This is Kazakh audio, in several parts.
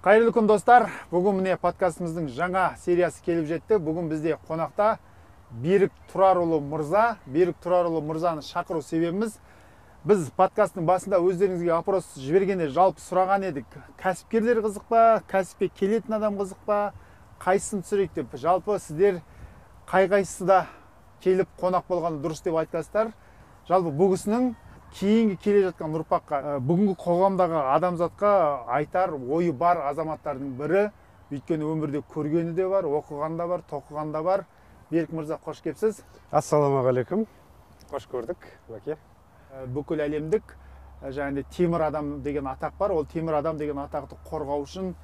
Қайырлы күн, достар! Бүгін, міне, подкастымыздың жаңа сериясы келіп жетті. Бүгін бізде қонақта Берік Тұрарұлы мырза. Берік Тұрарұлы мырзаны шақыру себебіміз, біз подкасттың басында өздеріңізге опрос жібергенде жалпы сұраған едік: кәсіпкерлер қызық па, кәсіпке келетін адам қызық па, қайсысын түсірейік деп. Жалпы сіздер қай қайсысы да келіп қонақ болғаны дұрыс деп айтасыздар. Жалпы бұл кісінің кейінгі келе жатқан ұрпаққа, бүгінгі қоғамдағы адамзатқа айтар ойы бар азаматтардың бірі, өйткені өмірде көргені де бар, оқығаны да бар, тоқығаны да бар. Берік мырза, қош келіпсіз! Ассалаумағалейкум, қош көрдік, бәке. Бүкіл әлемдік жаңағыдай темір адам деген атақ бар. Ол темір адам деген атақты қорғау үшін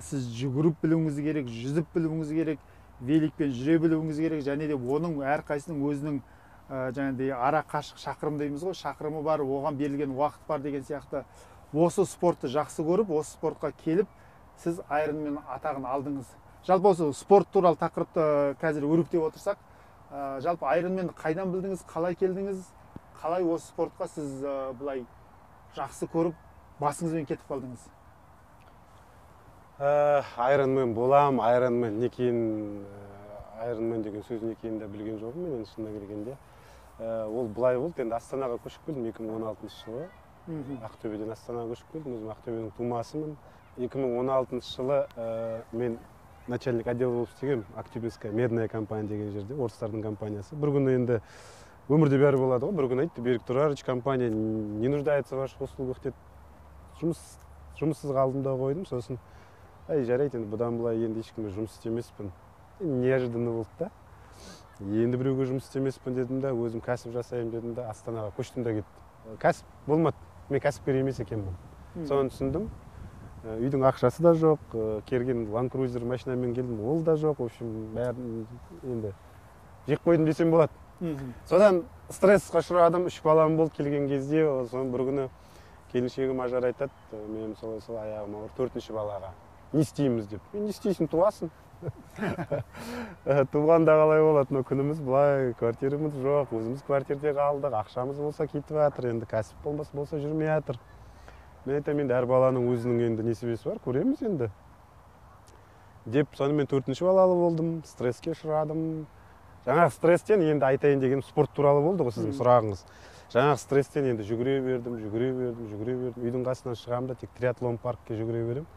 сіз жүгіріп білуіңіз керек, жүзіп білуіңіз керек, великпен жүре білуіңіз керек және де оның әрқайсысының өзінің жаңағыдай ара қашық, шақырым дейміз ғой, шақырымы бар, оған берілген уақыт бар деген сияқты. Осы спортты жақсы көріп, осы спортқа келіп, сіз Айронмен атағын алдыңыз. Жалпы осы спорт туралы тақырыпты қазір өрбітеп отырсақ, жалпы Айронменді қайдан білдіңіз, қалай келдіңіз, қалай осы спортқа сіз былай жақсы көріп, басыңызбен кетіп қалдыңыз? Айронмен болам, Айронмен не екенін, Айронмен деген сөз не екенін де білген жоқпын мен енді, шынына келгенде. Ол былай болды енді: Астанаға көшіп келдім 2016 жылы. Ақтөбеден Астанаға көшіп келдім, өзім Ақтөбенің тумасымын. 2016 жылы мен начальник отдела болып істегенмін Актюбинская медная компания деген жерде, орыстардың компаниясы. Бір күні, енді өмірде бәрі болады ғой, бір күні айтты: «Берік Тұрарыч, компания не нуждается в ваших услугах», — деді. Жұмыссыз қалдым да қойдым. Сосын: «Әй, жарайды, енді бұдан былай енді ешкімге жұмыс істемеспін». Неожиданно болды да. «Енді біреуге жұмыс істемеспін», — дедім да, «өзім кәсіп жасаймын», — дедім да, Астанаға көштім да кеттім. Кәсіп болмады, мен кәсіпкер емес екенмін, соны түсіндім. Үйдің ақшасы да жоқ, келген Ланд Крузер машинамен келдім, ол да жоқ. В общем, бәрін енді жеп қойдым десем болады. Содан стрессқа ұшырадым, үш балам болды келген кезде. Соны бір күні келіншегім Ажар айтады: «Мен солай солай, аяғым ауыр, төртінші балаға не істейміз?» — деп. «Не істейсің, туасың». Туғанда қалай болады? Мына күніміз былай, квартирамыз жоқ, өзіміз квартирде қалдық, ақшамыз болса кетіп жатыр, енді кәсіп болмаса болса жүрмей жатыр. Мен айтамын: «Енді әр баланың өзінің енді несібесі бар, көреміз енді», — деп. Сонымен төртінші балалы болдым, стресске ұшырадым. Жаңағы стресстен, енді айтайын дегенім спорт туралы болды ғой сіздің сұрағыңыз. Жаңағы стресстен енді жүгіре бердім, жүгіре бердім, жүгіре бердім. Үйдің қасынан шығамын да, тек триатлон паркке жүгіре беремін.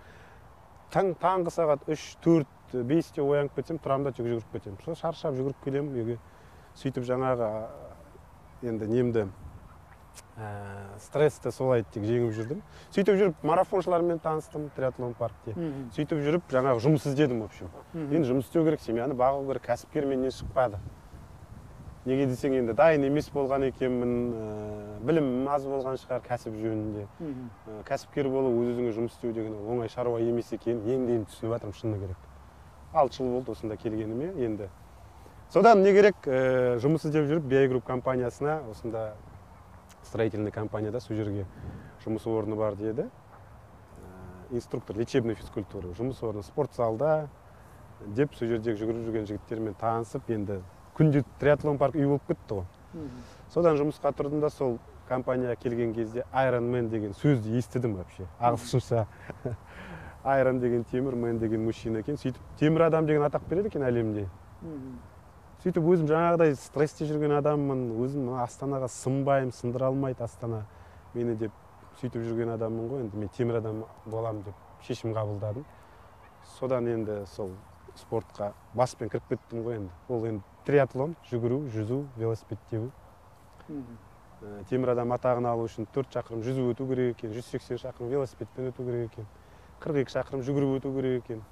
Таңғы сағат 3, 4, 5-те оянып кетсем, тұрамын да, тек жүгіріп кетемін. Сол шаршап жүгіріп келемін үйге. Сөйтіп жаңағы енді немді, стрессті солай тек жеңіп жүрдім. Сөйтіп жүріп марафоншылармен таныстым триатлон паркте. Сөйтіп жүріп жаңағы жұмыс іздедім, в общем. Енді жұмыс істеу керек, семьяны бағу керек, кәсіпкер менен шықпады. Неге десең, енді дайын емес болған екенмін, білімім аз болған шығар кәсіп жөнінде. Кәсіпкер болу, өз өзіңе жұмыс істеу деген ол оңай шаруа емес екенін енді енді түсініп жатырмын, шыны керек. 6 жыл болды осында келгеніме енді. Содан не керек, жұмыс іздеп жүріп BI Group компаниясына, осында строительный компанияда, сол жерге жұмыс орны бар деді. Инструктор лечебной физкультуры, жұмыс орны спорт залда деп. Сол жердегі жүгіріп жүрген жігіттермен танысып, енді күнде триатлон парк үй болып кетті ғой. Содан жұмысқа тұрдым да, сол компанияға келген кезде Iron Man деген сөзді естідім. Вообще ағылшынша Iron деген темір, man деген мужчина екен. Сөйтіп темір адам деген атақ береді екен әлемде. Сөйтіп өзім жаңағыдай стрессте жүрген адаммын, өзім мына Астанаға сынбаймын, сындыра алмайды Астана мені деп сөйтіп жүрген адаммын ғой. Енді мен темір адам боламын деп шешім қабылдадым. Содан енді сол спортқа баспен кіріп кеттім ғой енді. Ол енді триатлон, жүгіру, жүзу, велосипед тебу. Темір адам атағын алу үшін 4 шақырым жүзіп өту керек екен, 180 шақырым велосипедпен өту керек екен, 42 шақырым жүгіріп өту керек екен.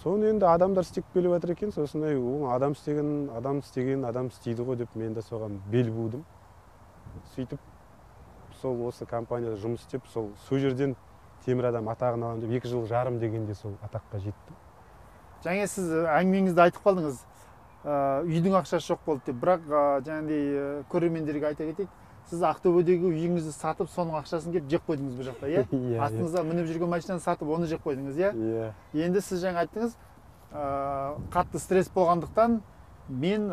Соны енді адамдар істеп келіп жатыр екен. Сосын: «Ей, ол адам істеген, адам істеген, адам істейді ғой», — деп мен де соған бел будым. Сөйтіп сол осы компанияда жұмыс істеп, сол жерден темір адам атағын аламын деп 2 жыл жарым дегенде сол атаққа жеттім. Жаңа сіз әңгімеңізде айтып қалдыңыз, үйдің ақшасы жоқ болды деп. Бірақ жаңағыдай көрермендерге айта кетейік, сіз Ақтөбедегі үйіңізді сатып, соның ақшасын келіп жеп қойдыңыз бұл жақта, иә? Иә. Астыңызда мініп жүрген машинаны сатып, оны жеп қойдыңыз, иә? Иә. Енді сіз жаңа айттыңыз, қатты стресс болғандықтан мен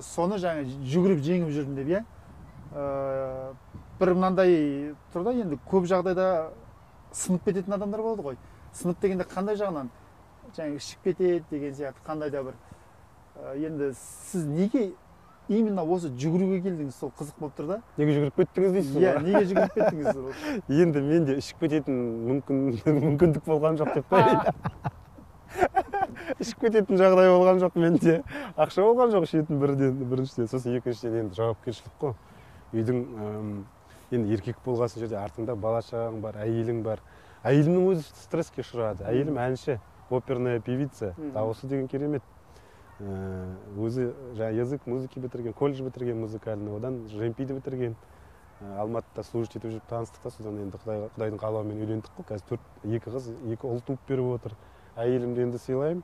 соны жаңа жүгіріп жеңіп жүрдім деп, иә? Бір мынандай тұр да, енді көп жағдайда сынып кететін адамдар болады ғой. Сынып дегенде қандай жағынан? Жаңағы ішіп кетеді деген сияқты қандай да бір. Енді сіз неге именно осы жүгіруге келдіңіз? Сол қызық болып тұр да. Неге жүгіріп кеттіңіз дейсіз ғой? Иә, неге жүгіріп кеттіңіз? Енді менде ішіп кететін мүмкіндік болған жоқ деп қояйын. Ішіп кететін жағдай болған жоқ менде. Ақша болған жоқ ішетін біріншіден, сосын екіншіден енді жауапкершілік қой. Үйдің енді еркек болғасын жерде артыңда бала шағаң бар, әйелің бар. Әйелімнің өзі стресске ұшырады. Әйелім әнші, оперная певица, дауысы деген керемет. Өзі жаңа язык музыки бітірген, колледж бітірген музыкальный, одан ЖМП-ді бітірген. Алматыда служить етіп жүріп таныстық та, содан енді Құдайдың қалауымен үйлендік қой. Қазір 2 қыз, 2 ұл туып беріп отыр. Әйелімді енді сыйлаймын,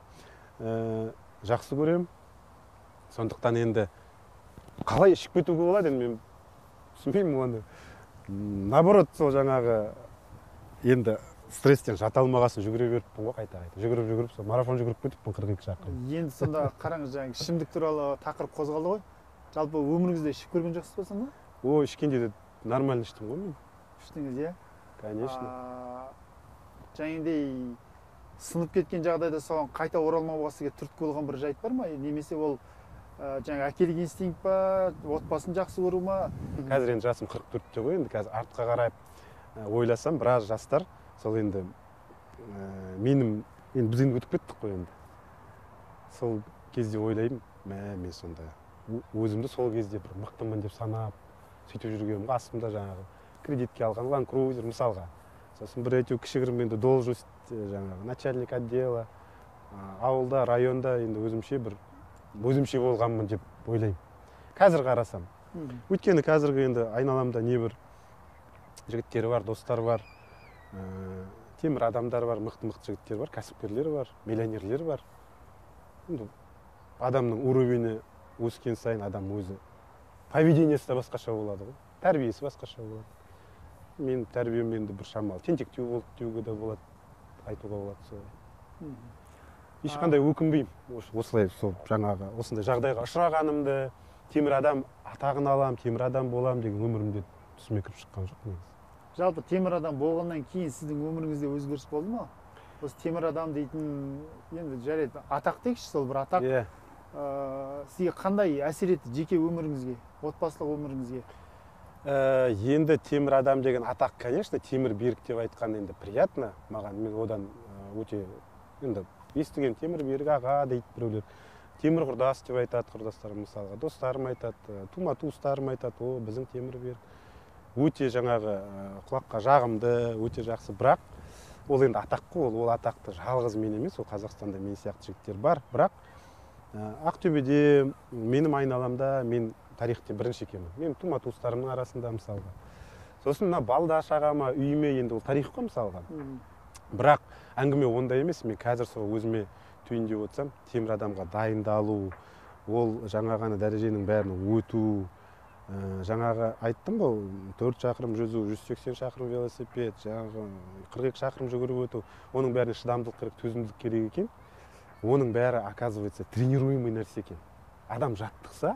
жақсы көремін. Сондықтан енді қалай ішіп кетуге болады енді мен түсінбеймін оны. Наоборот, сол жаңағы енді стресстен жата алмағасын жүгіре беріппін ғой қайта-қайта. Жүгіріп-жүгіріп сол марафон жүгіріп кетіппін 42 шақырым. Енді сонда қараңыз, жаңағы ішімдік туралы тақырып қозғалды ғой. Жалпы өміріңізде ішіп көрген жоқсыз ба сонда? О, ішкенде де нормально іштім ғой мен. Іштіңіз, иә? Конечно. Жаңағыдай сынып кеткен жағдайда соған қайта оралмауға сізге түрткі болған бір жайт бар ма? Немесе ол жаңағы әкелік инстинкт па, отбасын жақсы көру ма? Қазір енді жасым 44-те ғой, енді қазір артқа қарап ойласам, біраз жастар сол енді менің, енді біз енді өтіп кеттік қой енді. Сол кезде ойлаймын, мен сонда өзімді сол кезде бір мықтымын деп санап, сөйтіп жүргенмін. Астымда жаңағы кредитке алған Land Cruiser мысалға. Сосын бір әйтеуір кішігірім енді должность, жаңағы начальник отдела, ауылда, районда енді өзімше бір өзімше болғанмын деп ойлаймын. Қазір қарасам. Өйткені қазіргі енді айналамда небір жігіттер бар, достар бар, темір адамдар бар, мықты-мықты жігіттер бар, кәсіпкерлер бар, миллионерлер бар. Енді адамның уровені өскен сайын адам өзі поведениесі де басқаша болады ғой, тәрбиесі басқаша болады. Менің тәрбием енді бір шамалы тентектеу болды деуге де болады, айтуға болады солай. Ешқандай өкінбеймін. Осылай сол жаңағы осындай жағдайға ұшырағанымды, темір адам атағын алам, темір адам болам деген өмірімде түсіме кіріп шыққан жоқ негізі. Жалпы темір адам болғаннан кейін сіздің өміріңізде өзгеріс болды ма? Осы темір адам дейтін енді жарайды, атақ дейікші, сол бір атақ. Иә. Сізге қандай әсер етті жеке өміріңізге, отбасылық өміріңізге? Енді темір адам деген атақ, конечно, темір берік деп айтқан енді приятно маған. Мен одан өте енді естіген темір берік аға дейді біреулер. Темір құрдас деп айтады құрдастарым мысалға, достарым айтады, тума туыстарым айтады, о, біздің темір берік. Өте жаңағы құлаққа жағымды, өте жақсы, бірақ ол енді атақ қой, ол атақты жалғыз мен емес, ол Қазақстанда мен сияқты жігіттер бар, бірақ Ақтөбеде менің айналамда мен тарихте бірінші екенмін. Мен тума туыстарымның арасында мысалға. Сосын мына балда шағама, үйіме енді ол тарих қой мысалға. Бірақ әңгіме онда емес, мен қазір сол өзіме түйіндеп отырсам, темір адамға дайындалу, ол жаңағы ана дәреженің бәрін өту, жаңағы айттым ғой, 4 шақырым жүзу, 180 шақырым велосипед, жаңағы 42 шақырым жүгіріп өту, оның бәріне шыдамдылық керек, төзімділік керек екен. Оның бәрі, оказывается, тренируемый нәрсе екен. Адам жаттықса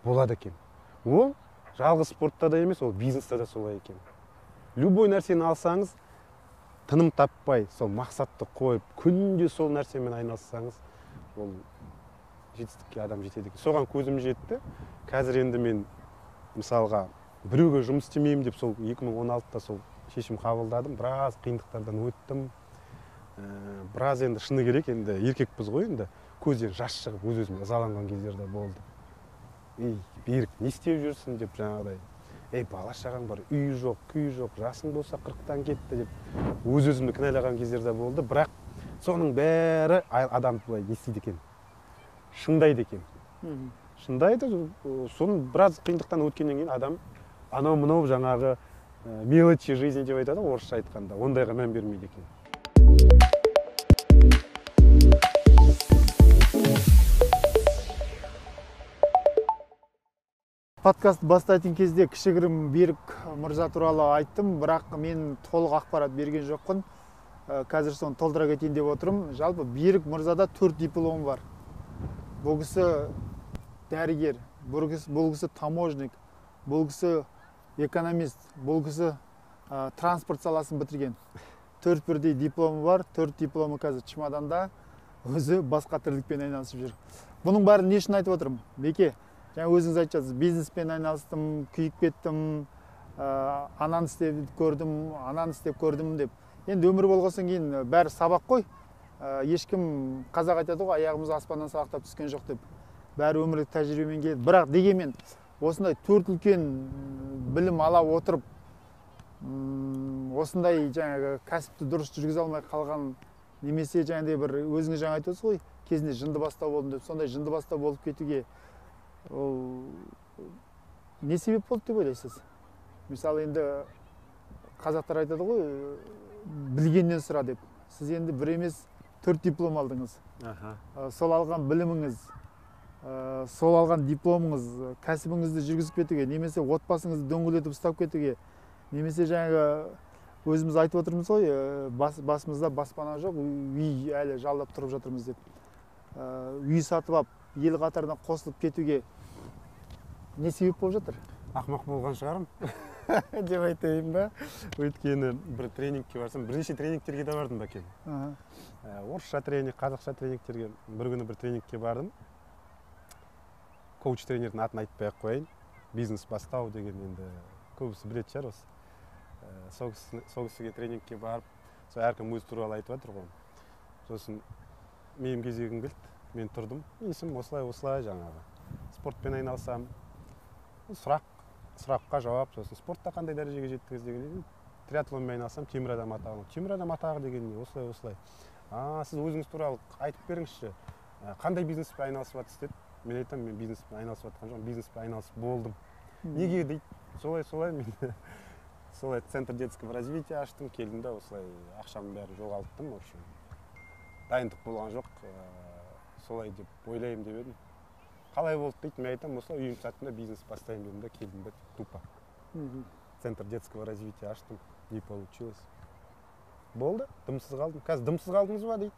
болады екен. Ол жалғыз спортта да емес, ол бизнесте де солай екен. Любой нәрсені алсаңыз, тыным таппай, сол мақсатты қойып, күнде сол нәрсемен айналыссаңыз, ол жетістікке адам жетеді екен. Соған көзім жетті. Қазір енді мен мысалға біреуге жұмыс істемеймін деп сол 2016-та сол шешім қабылдадым. Біраз қиындықтардан өттім. Біраз енді шыны керек, енді еркекпіз ғой енді, көзден жас шығып өз-өзіме ызаланған кездер де болды. Ей, Берік, не істеп жүрсің деп жаңағыдай. Ей, бала шағаң бар, үй жоқ, күй жоқ, жасың болса 40-тан кетті деп өз-өзімді кінәлаған кездер де болды. Бірақ соның бәрі адамды былай не істейді екен, шыңдайды екен. Шыңдайды, соның біраз қиындықтан өткеннен кейін адам анау-мынау жаңағы мелочи жизни деп айтады ғой орысша айтқанда, ондайға мән бермейді екен. Подкаст бастайтын кезде кішігірім Берік мырза туралы айттым, бірақ мен толық ақпарат берген жоқпын. Қазір соны толтыра кетейін деп отырмын. Жалпы Берік мырзада 4 диплом бар. Бұл кісі дәрігер, бұл кісі таможник, бұл кісі экономист, бұл кісі транспорт саласын бітірген. 4 бірдей дипломы бар, 4 дипломы қазір чемоданда, өзі басқа тірлікпен айналысып жүр. Бұның бәрін не үшін айтып отырмын? Беке, жаңа өзіңіз айтып жатсыз, бизнеспен айналыстым, күйіп кеттім, ананы істеп көрдім, ананы істеп көрдім деп. Енді өмір болғасын кейін бәрі сабақ қой. Ешкім, қазақ айтады ғой, аяғымыз аспаннан салақтап түскен жоқ деп. Бәрі өмірлік тәжірибемен келеді. Бірақ дегенмен осындай 4 үлкен білім ала отырып, осындай жаңағы кәсіпті дұрыс жүргізе алмай қалған, немесе жаңағыдай бір өзіңіз жаңа айтып отырсыз ғой, кезінде жынды бастау болдым деп, сондай жынды бастау болып кетуге ол не себеп болды деп ойлайсыз? Мысалы, енді қазақтар айтады ғой, білгеннен сұра деп. Сіз енді бір емес 4 диплом алдыңыз. Сол алған біліміңіз, сол алған дипломыңыз кәсібіңізді жүргізіп кетуге, немесе отбасыңызды дөңгелетіп ұстап кетуге, немесе жаңағы өзіміз айтып отырмыз ғой, басымызда баспана жоқ, үй әлі жалдап тұрып жатырмыз деп. Үй сатып алып, ел қатарына қосылып кетуге не себеп болып жатыр? Ақымақ болған шығармын деп айтайын ба? Өйткені бір тренингке барсам, бірнеше тренингтерге де бардым бәке. Орысша тренинг, қазақша тренингтерге. Бір күні бір тренингке бардым. Коуч тренердің атын айтпай ақ қояйын. Бизнес бастау деген енді көбісі білетін шығар осы. Сол кісіге тренингке барып, сол әркім өз туралы айтып жатыр ғой. Сосын менің кезегім келді, мен тұрдым. Есім осылай, осылай жаңағы. Спортпен айналысамын. Сұраққа жауап, сосын спортта қандай дәрежеге жеттіңіз дегенде, триатлонмен айналысамын, темір адам атағы. Темір адам атағы деген не? Осылай, осылай. Сіз өзіңіз туралы айтып беріңізші. Қандай бизнеспен айналысып жатырсыз деді. Мен айтамын, мен бизнеспен айналысып жатқан жоқпын, бизнеспен айналысып болдым. Неге дейді? Солай, солай, мен солай центр детского развития аштым, келдім да осылай ақшамның бәрін жоғалттым, в общем. Дайындық болған жоқ, солай деп ойлаймын деп едім. Қалай болды дейді, мен айтамын, осылай үйім саттым да бизнес бастаймын дедім да, келдім да тупо. Центр детского развития аштым, не получилось. Болды, дымсыз қалдым. Қазір дымсыз қалдыңыз ба дейді.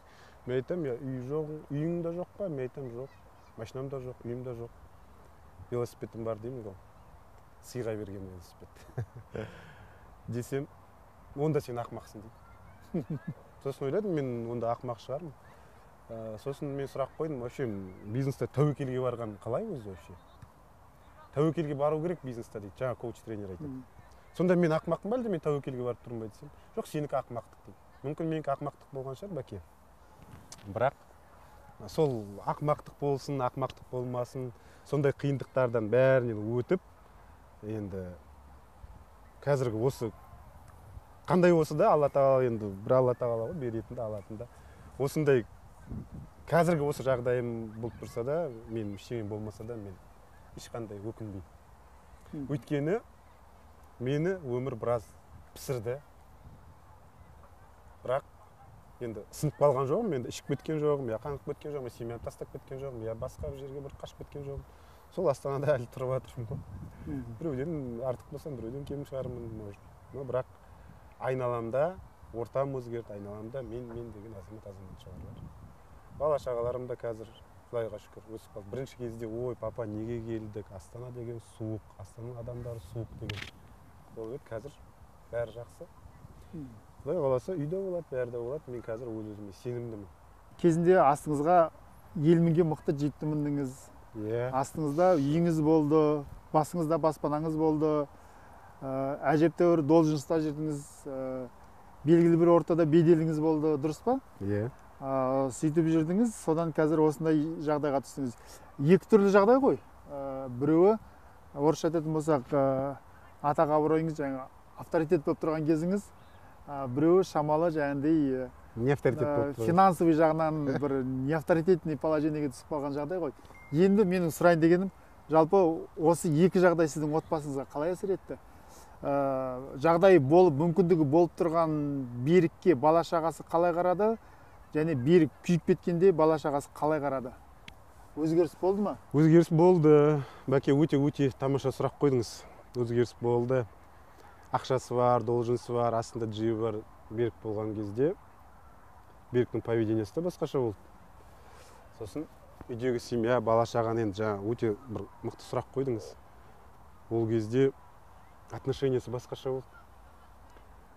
Мен айтамын, я үй жоқ, үйің де жоқ па? Мен айтамын, жоқ. Машинам да жоқ, үйім де жоқ. Велосипедім бар деймін ғой. Сыйға берген велосипед. Десем, онда сен ақымақсың дейді. Сосын ойладым, мен онда ақымақ шығармын. Сосын мен сұрақ қойдым, вообще бизнесте тәуекелге барған қалай өзі вообще? Тәуекелге бару керек бизнесте дейді, жаңа коуч тренер айтады. Сонда мен ақымақпын ба, әлде мен тәуекелге барып тұрмын ба десем, жоқ, сенікі ақымақтық дейді. Мүмкін менікі ақымақтық болған шығар, бәке. Бірақ сол ақымақтық болсын, ақымақтық болмасын, сондай қиындықтардан бәрінен өтіп, енді қазіргі осы қандай болса да Алла тағала енді бір Алла тағала ғой, беретін де алатын да. Осындай қазіргі осы жағдайым болып тұрса да, мен ештеңе болмаса да, мен ешқандай өкінбеймін. Өйткені мені өмір біраз пісірді. Бірақ енді сынып қалған жоқпын, енді ішіп кеткен жоқпын, я қаңғып кеткен жоқпын, я семьяны тастап кеткен жоқпын, я басқа бір жерге бір қашып кеткен жоқпын. Сол Астанада әлі тұрып жатырмын ғой. Біреуден артық болсам, біреуден кем шығармын, может. Но бірақ айналамда ортам өзгерді, айналамда мен деген азамат азаматшалар бар. Бала шағаларым да қазір Құдайға шүкір өсіп қалды. Бірінші кезде, ой, папа, неге келдік? Астана деген суық, Астананың адамдары суық деген. Ол еді, қазір бәрі жақсы. Құдай қаласа, үйде болады, бәрі де болады. Мен қазір өз-өзіме сенімдімін. Кезінде астыңызға ел мінген мықты джипті міндіңіз. Астыңызда үйіңіз болды, басыңызда баспанаңыз болды. Әжептәуір должностьта жүрдіңіз, белгілі бір ортада беделіңіз болды, дұрыс па? Сөйтіп жүрдіңіз, содан қазір осындай жағдайға түстіңіз. Екі түрлі жағдай ғой. Біреуі, орысша айтатын болсақ, атақ абыройыңыз, жаңағы авторитет болып тұрған кезіңіз, біреуі шамалы жаңағындай, Не авторитет болып тұрған. финансовый жағынан бір не авторитетный положениеге түсіп қалған жағдай ғой. Енді менің сұрайын дегенім, жалпы осы екі жағдай сіздің отбасыңызға қалай әсер етті? Жағдай болып, мүмкіндігі болып тұрған Берікке бала шағасы қалай қарады? Және Берік күйіп кеткенде бала шағасы қалай қарады? Өзгеріс болды ма? Өзгеріс болды. Бәке, өте-өте тамаша сұрақ қойдыңыз. Өзгеріс болды. Ақшасы бар, должносты бар, астында джиі бар. Берік болған кезде Беріктің поведениесі де басқаша болды. Сосын үйдегі семья, бала шағаны енді жаңа өте бір мықты сұрақ қойдыңыз. Ол кезде отношениесі басқаша болды.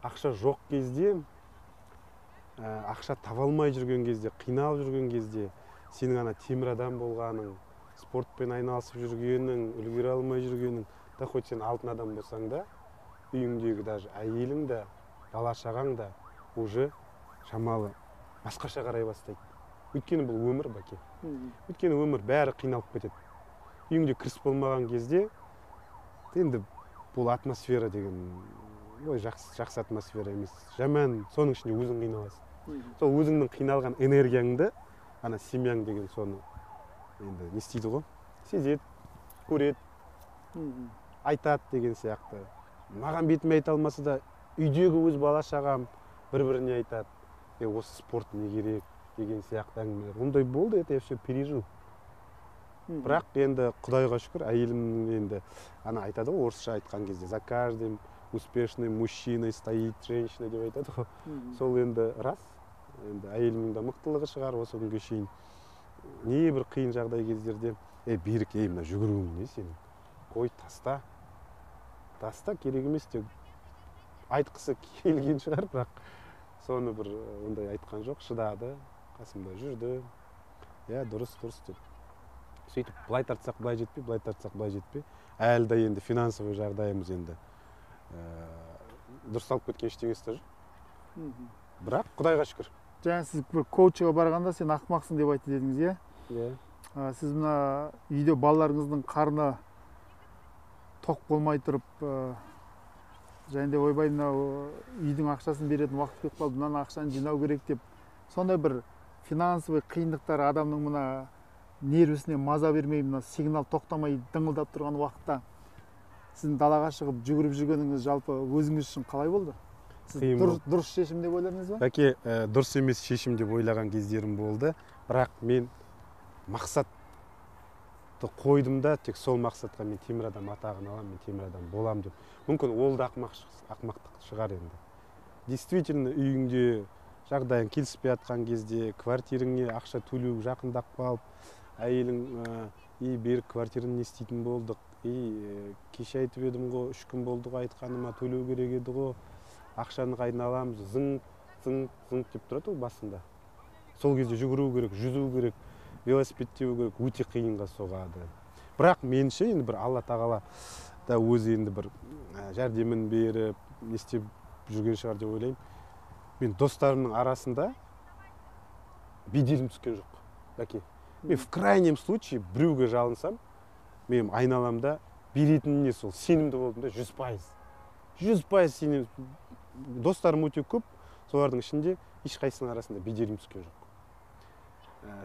Ақша жоқ кезде Ақша таба алмай жүрген кезде, қиналып жүрген кезде, сенің ана темір адам болғаның, спортпен айналысып жүргенің, үлгере алмай жүргенің, да хоть сен алтын адам болсаң да, үйіңдегі даже әйелің де, бала шағаң да уже шамалы басқаша қарай бастайды. Өйткені бұл өмір, бәке. Өйткені өмір, бәрі қиналып кетеді. Үйіңде кіріс болмаған кезде енді бұл атмосфера деген, ой, жақсы атмосфера емес, жаман, соның ішінде өзің қиналасың. Сол өзіңнің қиналған энергияңды ана семьяң деген соны енді не істейді ғой, сезеді, көреді, айтады деген сияқты. Маған бетіме айта алмаса да, үйдегі өз бала шағам бір-біріне айтады, осы спорт не керек деген сияқты әңгімелер. Ондай болды, это я все пережил. Бірақ енді Құдайға шүкір, әйелім енді ана айтады ғой, орысша айтқан кезде, за каждым успешным мужчиной стоит женщина деп айтады ғой. Сол енді рас. Енді әйелімнің де мықтылығы шығар осы күнге шейін. Не бір қиын жағдай кездерде, Берік, мына жүгіруің не сенің? Қой, таста. Таста, керек емес деп айтқысы келген шығар, бірақ соны бір ондай айтқан жоқ, шыдады, қасымда жүрді. Иә, дұрыс, дұрыс деп. Сөйтіп, былай тартсақ, былай жетпей, былай тартсақ, былай жетпей. Әлі де енді финансовый жағдайымыз енді дұрысталып кеткен ештеңесі де жоқ. Бірақ Құдайға шүкір. Жаңа сіз бір коучға барғанда сен ақымақсың деп айтты дедіңіз, иә? Иә. Сіз мына үйде балаларыңыздың қарны тоқ болмай тұрып, және де ойбай мынау үйдің ақшасын беретін уақыт келіп қалды, мынаны ақшаны жинау керек деп, сондай бір финансовый қиындықтар адамның мына нервісіне маза бермей, мына сигнал тоқтамай дыңылдап тұрған уақытта сіздің далаға шығып жүгіріп жүргеніңіз жалпы өзіңіз үшін қалай болды? Сіз дұрыс шешім деп ойладыңыз ба? Бәке, дұрыс емес шешім деп ойлаған кездерім болды, бірақ мен мақсатты қойдым да, тек сол мақсатқа мен темір адам атағын аламын, мен темір адам боламын деп. Мүмкін ол да ақымақтық шығар енді. Действительно, үйіңде жағдайың келіспей жатқан кезде, квартиріңе ақша төлеу жақындап қалып, әйелің, ей, Берік, квартираны не істейтін болдық, ей, кеше айтып едім ғой, 3 күн болды ғой айтқаныма, төлеу керек еді ғой, ақшаны қайдан аламыз, зың, зың, зың деп тұрады ол басында. Сол кезде жүгіру керек, жүзу керек, велосипед теу керек, өте қиынға соғады. Бірақ меніңше енді бір Алла тағала да өзі енді бір жәрдемін беріп, не істеп жүрген шығар деп ойлаймын. Мен достарымның арасында беделім түскен жоқ, бәке. Мен в крайнем случае біреуге жалынсам, мен айналамда беретініне сол сенімді болдым да, 100%. 100% сенім. Достарым өте көп, солардың ішінде ешқайсысының арасында беделім түскен жоқ.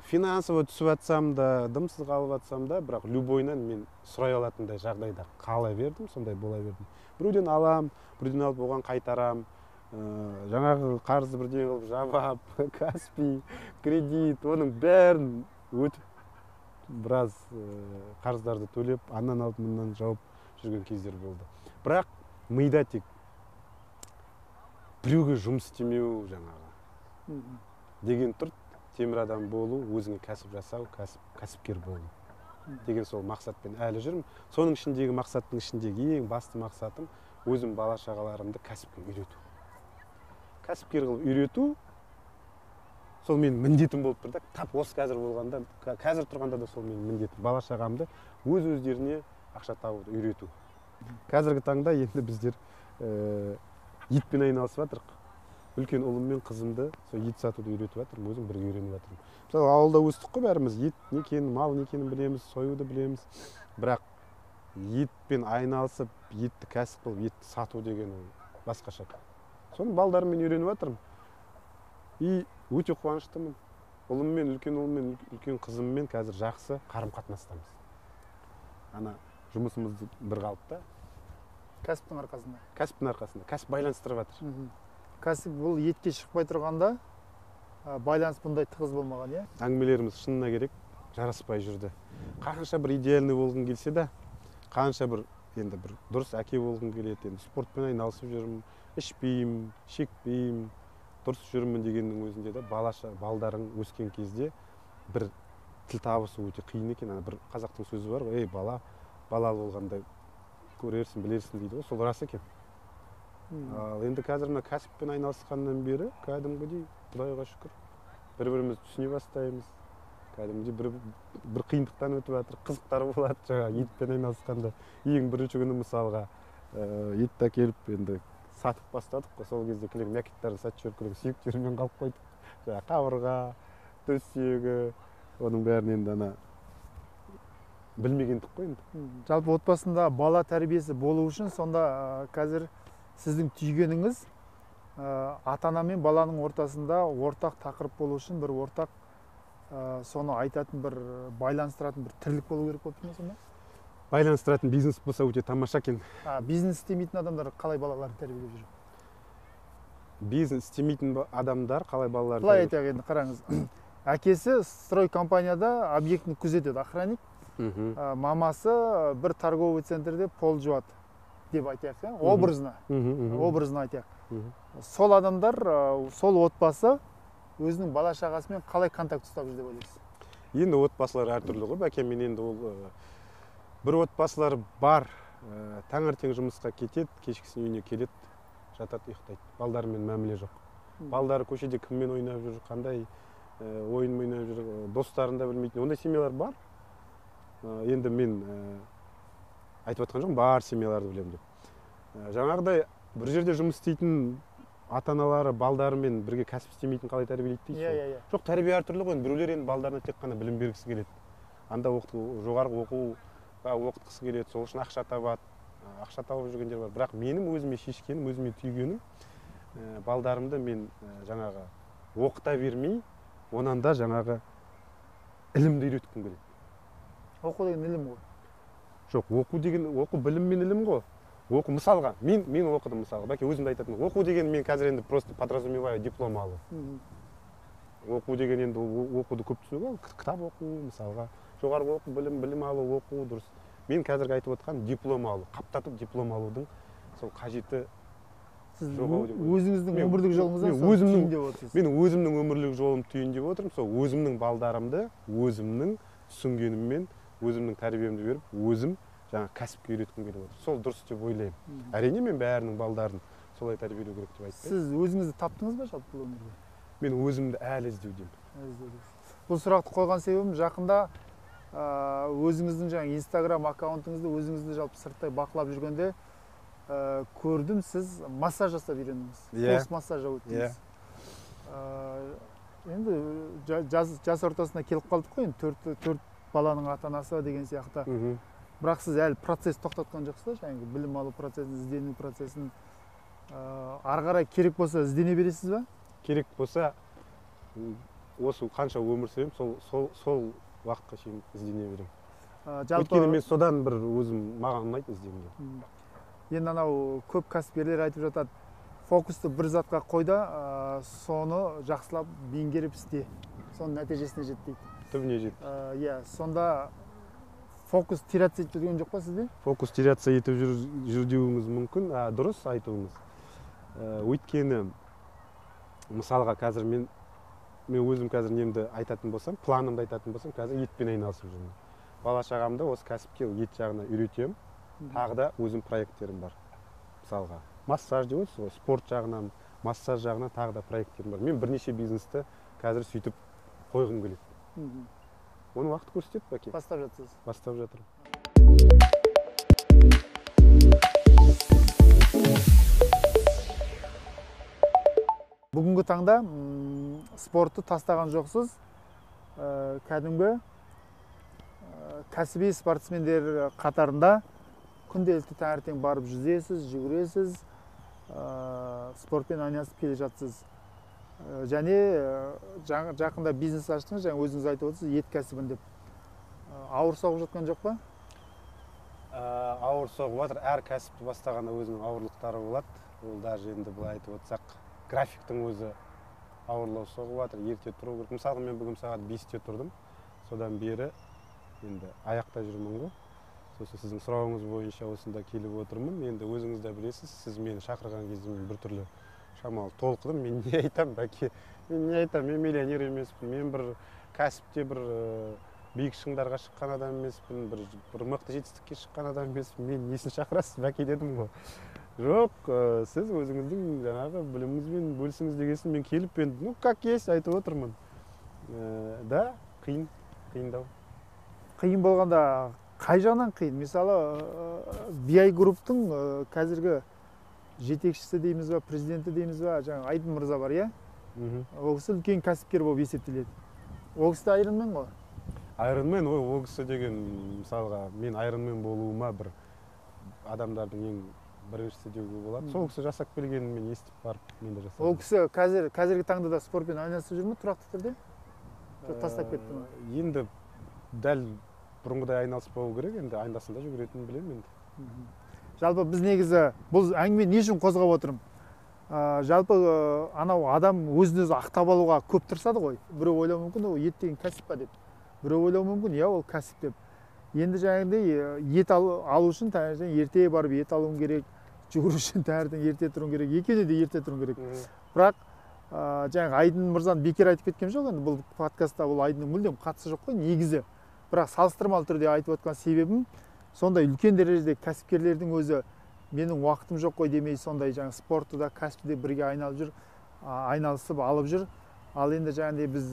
Финансово түсіп жатсам да, дымсыз қалып жатсам да, бірақ любойынан мен сұрай алатындай жағдайда қала бердім, сондай бола бердім. Біреуден алам, біреуден алып оған қайтарам, жаңағы қарызды бірдеңе қылып жабап, Каспи, кредит, оның бәрін өтіп, біраз қарыздарды төлеп, аннан алып, мыннан жауып жүрген кездер болды. Бірақ мида тек біреуге жұмыс істемеу жаңағы деген тұр, темір адам болу, өзіңе кәсіп жасау, кәсіпкер болу деген сол мақсатпен әлі жүрмін. Соның ішіндегі мақсаттың ішіндегі ең басты мақсатым өзім бала шағаларымды кәсіпке үйрету. Кәсіпкер қылып үйрету сол менің міндетім болып тұр да. Тап осы қазір болғанда, қазір тұрғанда да сол менің міндетім. Бала шағамды өз өздеріне ақша табуды үйрету. Қазіргі таңда енді біздер етпен айналысып жатырық. Үлкен ұлым мен қызымды сол ет сатуды үйретіп жатырмын, өзім бірге үйреніп жатырмын. Мысалы, ауылда өстік қой бәріміз, ет не екенін, мал не екенін білеміз, союды білеміз. Бірақ етпен айналысып, етті кәсіп қылып, етті сату деген ол басқаша. Соны балдарыммен үйреніп жатырмын. И өте қуаныштымын. Ұлыммен, үлкен ұлыммен, үлкен қызыммен қазір жақсы қарым-қатынастамыз. Ана жұмысымыз бір қалыпта. Кәсіптің арқасында. Кәсіптің арқасында. Кәсіп байланыстырып жатыр. Кәсіп бұл етке шықпай тұрғанда байланыс бұндай тығыз болмаған, иә? Әңгімелеріміз шынына керек жараспай жүрді. Қанша бір идеальный болғым келсе де, қанша бір енді бір дұрыс әке болғым келеді, енді спортпен айналысып жүрмін, ішпеймін, шекпеймін, дұрыс жүрмін дегеннің өзінде де балдарың өскен кезде бір тіл табысу өте қиын екен. Ана бір қазақтың сөзі бар ғой, ей бала, балалы болғанда көрерсің, білерсің дейді ғой, сол рас екен. Ал енді қазір мына кәсіппен айналысқаннан бері кәдімгідей Құдайға шүкір. Бір-бірімізді түсіне бастаймыз. Кәдімгідей бір қиындықтан өтіп жатыр, қызықтар болады жаңағы етпен айналысқанда. Ең бірінші күні мысалға етті әкеліп енді сатып бастадық қой, сол кезде кілең мякиттарын сатып жіберіп, кілең сүйектерімен қалып қойдық. Жаңағы қабырға, төс сүйегі, оның бәрін енді ана білмегендік қой енді. Жалпы отбасында бала тәрбиесі болу үшін сонда қазір сіздің түйгеніңіз ата-ана мен баланың ортасында ортақ тақырып болу үшін бір ортақ соны айтатын, бір байланыстыратын бір тірлік болу керек болып тұр ма сонда? Байланыстыратын бизнес болса өте тамаша екен. Бизнес істемейтін адамдар қалай балаларын тәрбиелеп жүр? Бизнес істемейтін адамдар қалай балаларын Былай айтайық енді, қараңыз. Әкесі строй компанияда объектіні күзетеді, охранник. Мамасы бір торговый центрде пол жуады деп айтайық, образно. Образно айтайық. Сол адамдар, сол отбасы өзінің бала шағасымен қалай контакт ұстап жүр деп ойлайсыз? Енді отбасылар әртүрлі ғой, бәке, мен енді ол бір отбасылар бар, таңертең жұмысқа кетеді, кешкісін үйіне келеді, жатады, ұйықтайды. Балдарымен мәміле жоқ. Балдары көшеде кіммен ойнап жүр, қандай ойын ойнап жүр, достарын да білмейтін. Ондай семьялар бар. Енді мен айтып жатқан жоқпын, бар семьяларды білемін деп. Жаңағыдай бір жерде жұмыс істейтін ата-аналары балдарымен бірге кәсіп істемейтін қалай тәрбиелейді дейсіз ғой? Иә. Жоқ, тәрбие әртүрлі ғой. Біреулер енді балдарына тек қана білім бергісі келеді. Анда жоғарғы оқуға оқытқысы келеді, сол үшін ақша табады. Ақша тауып жүргендер бар. Бірақ менің өзіме шешкенім, өзіме түйгенім, балдарымды мен жаңағы оқыта бермей, онан да жаңағы ілімді үйреткім келеді. Оқу деген ілім ғой. Жоқ, оқу деген оқу білім мен ілім ғой. Оқу, мысалға, мен оқыдым мысалға, бәке өзімді айтатын. Оқу деген мен қазір енді просто подразумеваю диплом алу. Оқу деген енді оқуды көп түсіну ғой, кітап оқу, мысалға, жоғарғы оқу, білім алу, оқу дұрыс. Мен қазіргі айтып отқан диплом алу, қаптатып диплом алудың сол қажеті Сіз жоқ ау деп ойлаймын. өзіңіздің өмірлік жолыңыздан сол түйіндеп отырсыз. Мен өзімнің өмірлік жолым түйіндеп отырмын, сол өзімнің балдарымды, өзімнің түсінгеніммен, өзімнің тәрбиемді беріп, өзім жаңа кәсіпке үйреткім келіп отыр. Сол дұрыс деп ойлаймын. Әрине мен бәрінің балдарын солай тәрбиелеу керек деп айтпаймын. Сіз өзіңізді таптыңыз ба жалпы бұл өмірде? Мен өзімді әлі іздеудемін. Әлі іздеудесіз. Бұл сұрақты қойған себебім жақында өзіңіздің жаңа Инстаграм аккаунтыңызды өзіңізді жалпы сырттай бақылап жүргенде көрдім, сіз массаж жасап үйрендіңіз. Курс массажа өттіңіз. Енді жас ортасына келіп қалдық қой, енді төрт баланың ата-анасы деген сияқты. Бірақ сіз әлі процесс тоқтатқан жоқсыз да, жаңағы білім алу процесін, іздену процесін. Ары қарай керек болса іздене бересіз ба? Керек болса, осы қанша өмір сүремін, сол уақытқа шейін іздене беремін. Жалпы Өйткені мен содан бір өзім маған ұнайды ізденген. Енді анау көп кәсіпкерлер айтып жатады, фокусты бір затқа қой да, соны жақсылап меңгеріп істе, соның нәтижесіне жет дейді. Түбіне жет. Иә, сонда фокус теряться етіп жүрген жоқ па сізде? Фокус теряться етіп жүр деуіңіз мүмкін, дұрыс айтуыңыз. Өйткені мысалға қазір мен өзім қазір немді айтатын болсам, планымды айтатын болсам, қазір етпен айналысып жүрмін. Бала шағамды осы кәсіпке ет жағына үйретемін. Тағы да өзім проекттерім бар. Мысалға, массаж деп отырсыз ғой, спорт жағынан, массаж жағынан тағы да проекттерім бар. Мен бірнеше бизнесті қазір сөйтіп қойғым келеді. Оны уақыт көрсетеді, бәке. Бастап жатсыз. Бастап жатырмын. Бүгінгі таңда спортты тастаған жоқсыз. Кәдімгі кәсіби спортсмендер қатарында күнделікті таңертең барып жүзесіз, жүгіресіз, спортпен айналысып келе жатсыз. Және жақында бизнес аштыңыз, жаңа өзіңіз айтып отырсыз, ет кәсібін деп. Ауыр соғып жатқан жоқ па? Ауыр соғып жатыр. Әр кәсіпті бастағанда өзінің ауырлықтары болады. Ол даже енді былай айтып отырсақ, графиктің өзі ауырлау соғып жатыр, ерте тұру керек. Мысалға, мен бүгін сағат 5-те тұрдым. Содан бері енді аяқта жүрмін ғой. Сосын сіздің сұрауыңыз бойынша осында келіп отырмын. Енді өзіңіз де білесіз, сіз мені шақырған кезде мен біртүрлі шамалы толқыдым. Мен не айтам, бәке? Мен не айтам? Мен миллионер емеспін. Мен бір кәсіпте бір биік шыңдарға шыққан адам емеспін, бір мықты жетістікке шыққан адам емеспін. Мен несін шақырасыз, бәке дедім ғой. Жоқ, сіз өзіңіздің жаңағы біліміңізбен бөлісіңіз дегесін мен келіп енді, ну, как есть айтып отырмын. Да, қиын, қиындау. Қиын болғанда қай жағынан қиын? Мысалы, BI Group-тың қазіргі жетекшісі дейміз ба, президенті дейміз ба, жаңағы Айдын мырза бар, иә? Ол кісі үлкен кәсіпкер болып есептеледі. Ол кісі де Ironman ғой. Ironman, ой, ол кісі деген, мысалға, мен Ironman болуыма бір адамдардың ең біріншісі деуге болады. Сол кісі жасап келгенін мен естіп барып, мен де жасадым. Ол кісі қазіргі таңда да спортпен айналысып жүр ме тұрақты түрде? Жоқ, тастап кетті ме? Енді дәл бұрынғыдай айналыспау керек, енді анда-санда жүгіретінін білемін енді. Жалпы біз негізі бұл әңгімені не үшін қозғап отырмын? Жалпы анау адам өзін өзі ақтап алуға көп тырысады ғой. Біреу ойлауы мүмкін, ол ет деген кәсіп па деп. Біреу ойлауы мүмкін, иә, ол кәсіп деп. Енді жаңағыдай ет алу үшін таңертең ерте барып ет алуың керек, жүгіру үшін таңертең ерте тұруың керек, екеуіне де ерте тұруың керек. Бірақ жаңағы Айдын мырзаны бекер айтып кеткен жоқ, енді бұл подкастта бұл Айдынның мүлдем қатысы жоқ қой негізі. Бірақ салыстырмалы түрде айтып отқан себебім, сондай үлкен дәрежеде кәсіпкерлердің өзі менің уақытым жоқ қой демей, сондай жаңа спортты да кәсіпті де бірге айналып жүр, айналысып алып жүр. Ал енді жаңағыдай біз